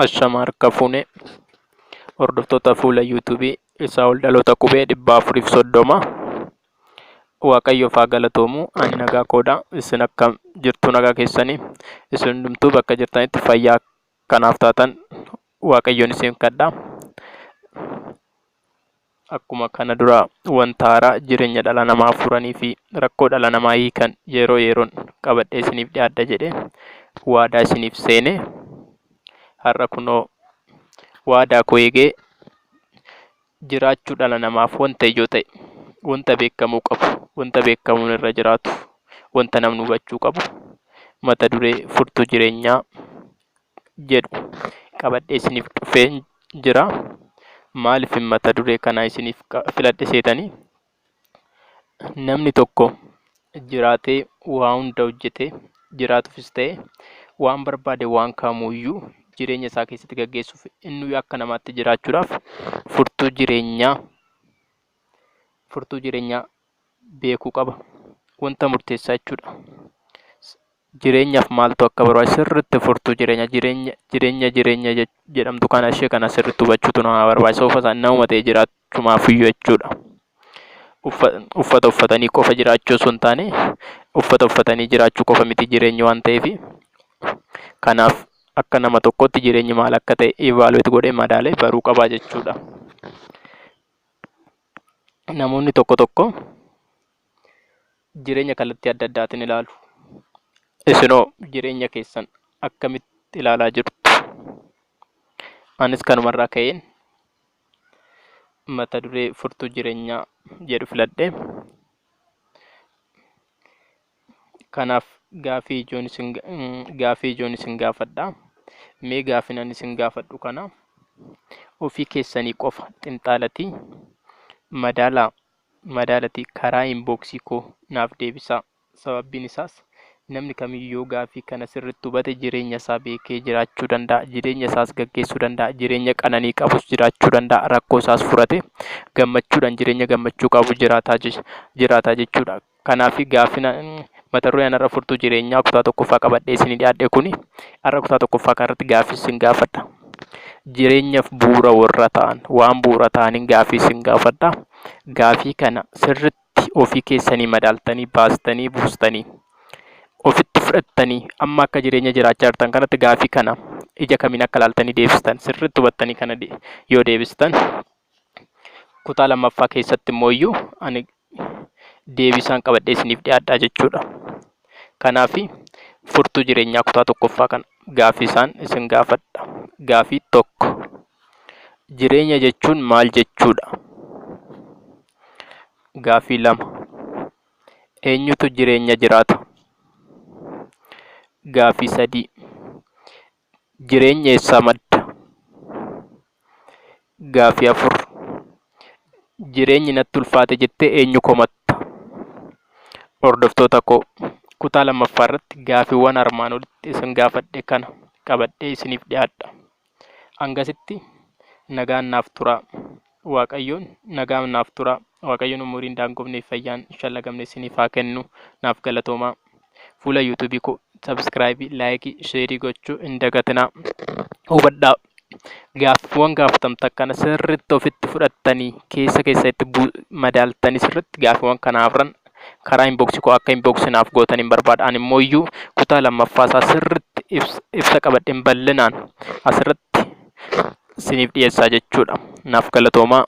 Ashama harka fuune hordoftoota fuula yuutuubii isaa ol dhaloota qubee 430. Waaqayyoof haa galatoomu. Ani nagaa koodha. Isin akkam jirtu nagaa keessanii? Isin hundumtuu bakka jirtanitti fayyaa kanaaf taatan Waaqayyoon isin kadha. Akkuma kana dura wanta haaraa jireenya dhala namaa furanii fi rakkoo dhala namaa hiikan yeroo yeroon qabadhee isiniif dhiyaadha jedhee waadaa isiniif seene har'a kunoo waadaa koo eegee jiraachuu dhala namaaf wanta ijoo ta'e, wanta beekamuu qabu, wanta beekamuun irra jiraatu, wanta namni hubachuu qabu mata duree furtuu jireenyaa jedhu qabadhee isiniif dhufeen jira. Maaliifin mata duree kana isiniif filadhe seetanii? Namni tokko jiraatee waa hunda hojjetee jiraatuufis ta'e waan barbaade waan kamuuyyuu jireenya isaa keessatti gaggeessuuf inni akka namaatti jiraachuudhaaf furtuu jireenyaa furtuu jireenyaa beekuu qaba. Wanta murteessaa jechuudha. Jireenyaaf maaltu akka barbaachisu sirriitti furtuu jireenya jireenya jireenya jireenya jedhamtu kana ishee kana sirriitti hubachuutu nama barbaachisa. Uffata namuma ta'e jiraachumaaf iyyuu jechuudha. Uffata uffatanii qofa jiraachuu osoo hin taane uffata uffatanii jiraachuu qofa miti jireenyi waan ta'eef kanaaf akka nama tokkootti jireenyi maal akka ta'e evaluate godhee madaalee baruu qabaa jechuudha. Namoonni tokko tokko jireenya kallattii adda addaatiin ilaalu. Isinoo jireenya keessan akkamitti ilaalaa jirtu? Anis kanumarraa ka'een mata duree furtuu jireenyaa jedhu filadhe. Kanaaf gaafii ijoon isin gaafii ijoon isin gaafadha. Mee gaafiin ani isin gaafadhu kana ofii keessanii qofa xinxaalatii madaalaa madaalatii karaa inbox koo naaf deebisaa. Sababbiin isaas namni kamiyyuu yoo gaafii kana sirriitti hubate jireenya isaa beekee jiraachuu danda'a. Jireenya isaas gaggeessuu danda'a. Jireenya qananii qabus jiraachuu danda'a. Rakkoo isaas furate gammachuudhaan jireenya gammachuu qabu jiraataa jiraataa jechuudha. Kanaaf gaafina mata dureen har'a furtuu jireenyaa kutaa tokkoffaa qabadhee isinii dhiyaadhe kuni har'a kutaa tokkoffaa kanarratti gaaffii isin gaafadha. Jireenyaaf bu'uura warra ta'an waan bu'uura ta'aniin gaaffii isin gaafadha. Gaaffii kana sirriitti ofii keessanii madaaltanii baastanii buustanii ofitti fudhattanii amma akka jireenya jiraachaa jirtan kanatti gaaffii kana ija kamiin akka ilaaltanii deebistan sirriitti hubattanii kana yoo deebistan kutaa lammaffaa keessatti immoo iyyuu ani deebisaan qabadhee isiniif dhiyaadhaa jechuudha. Kanaaf furtuu jireenyaa kutaa tokkoffaa kana gaaffii isaan isin gaafadha. Gaaffii tokko. Jireenya jechuun maal jechuudha? Gaaffii 2. Eenyutu jireenya jiraata? Gaaffii 3. Jireenyi eessaa madda? Gaaffii 4. Jireenyi natti ulfaate jettee eenyu komatta? Hordoftoota koo kutaa lammaffaa irratti gaaffiiwwan armaan olitti isin gaafadhe kana qabadhee isiniif dhiyaadha. Hangasitti nagaan naaf turaa. Waaqayyoon nagaan naaf turaa. Waaqayyoon umurii hin daangofnee fi fayyaan hin shallagamne isiniif haa kennu. Naaf galatoomaa. Fuula YouTube koo subscribe, like, share gochuu hin dagatinaa. Hubadhaa. Gaaffiiwwan gaafatamtan kana sirriitti ofitti fudhattanii keessa keessanitti madaaltanii sirriitti gaaffiiwwan kana afran karaa inbox koo akka inbox naaf gootan hin barbaada. Ani immoo iyyuu kutaa lammaffaa isaa sirriitti ibsa qabadheen bal'inaan asirratti isiniif dhiyeessaa jechuudha. Naaf galatoomaa.